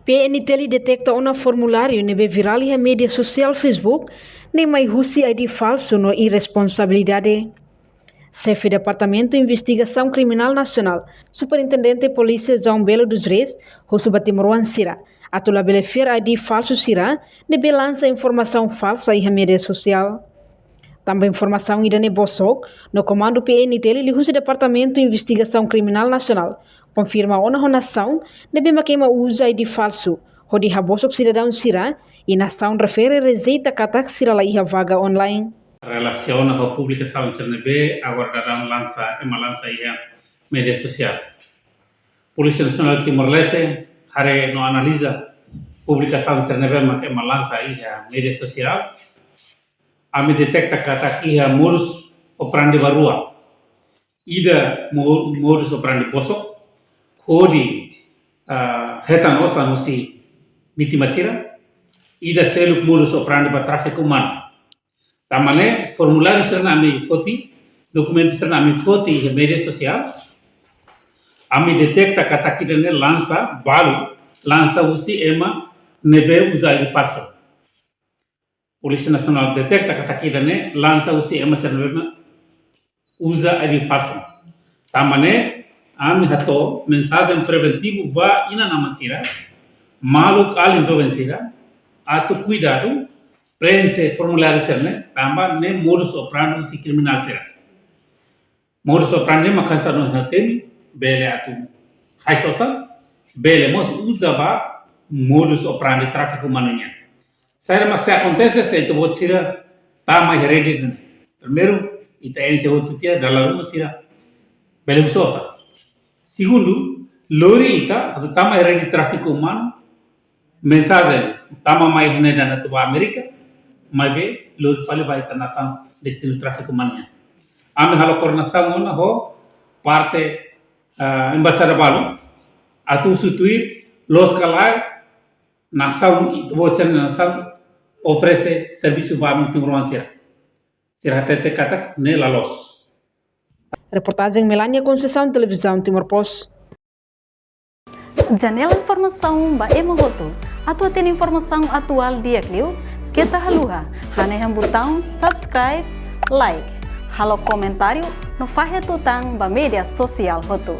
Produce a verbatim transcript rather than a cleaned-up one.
P N T L detekta ona formuláriu ne'ebé virál iha média sosiál Facebook, ne'e mai husi I D falsu no irresponsabilidade. Xefe Departamentu Investigasaun Kriminál Nasionál, Superintendente Polísia João Belo dos Reis, husu ba timoroan sira atu labele fiar I D falsu sira ne'ebé lansa informasaun falsa iha média sosiál. Tanba informasaun ida-ne'e bosok, no Komandu P N T L liuhusi Departamentu Investigasaun Kriminál Nasionál konfirma ona ho nasaun ne'ebé mak ema uza I D falsu hodi habosok sidadaun sira, i nasaun refere rejeita katak sira la iha vaga online. Relasiona ho publikasaun sira ne'ebé agora daudaun lansa, ema lansa iha média sosiál. Polísia Nasionál Timor-Leste haree no analiza publikasaun sira ne'ebé mak ema lansa iha média sosiál. Ami detekta katak iha modus operandi ba rua. Ida mo-, modus operandi bosok, hodi, ah, hetan osan husi vítima sira. Ida seluk modus operandi ba tráfiku umanu. Tanba ne'e, formuláriu sira-ne'e ami foti, dokumentu sira-ne'e ami foti iha média sosiál. Ami detekta katak ida-ne'e lansa, balu, lansa husi ema ne'ebé uza I D falsu. Polísia Nasionál detekta katak ida-ne'e lansa husi ema sira ne'ebé uza I D falsu. Tanba ne'e, ami hato'o mensajen preventivu ba inan-aman sira, maluk alin joven sira, atu kuidadu, preenxe formuláriu sira-ne'e, tanba ne'e modus operandi husi kriminál sira. Modus operandi mak hanesan ohin ha'u temi, bele atu hais osan, bele mós uza ba modus operandi tráfiku umanu nian. Saida mak sei akontese se ita-boot sira tama iha rede ne'e? Primeiru, ita enxe hotu tiha, dala ruma sira bele husu osan. Segundu, lori ita atu tama iha rede tráfiku umanu, mensajen tama mai iha ne'e atu ba Amérika, maibé lori fali ba ita nasaun destinu tráfiku umanu nian. Ami halo koordenasaun ona ho parte, ah, embaixada balu, atu husu tuir loos ka lae nasaun, ita-boot sira-nia nasaun oferese servisu ba ami timoroan sira. Sira hatete katak ne'e la loos. Reportajen Melania Conceição, Televizaun Timor Post. Janela informasaun ba ema hotu. Atu hatene informasaun atuál di'ak liu, keta haluha hanehan butaun subscribe, like, halo komentáriu no fahe tutan ba média sosiál hotu.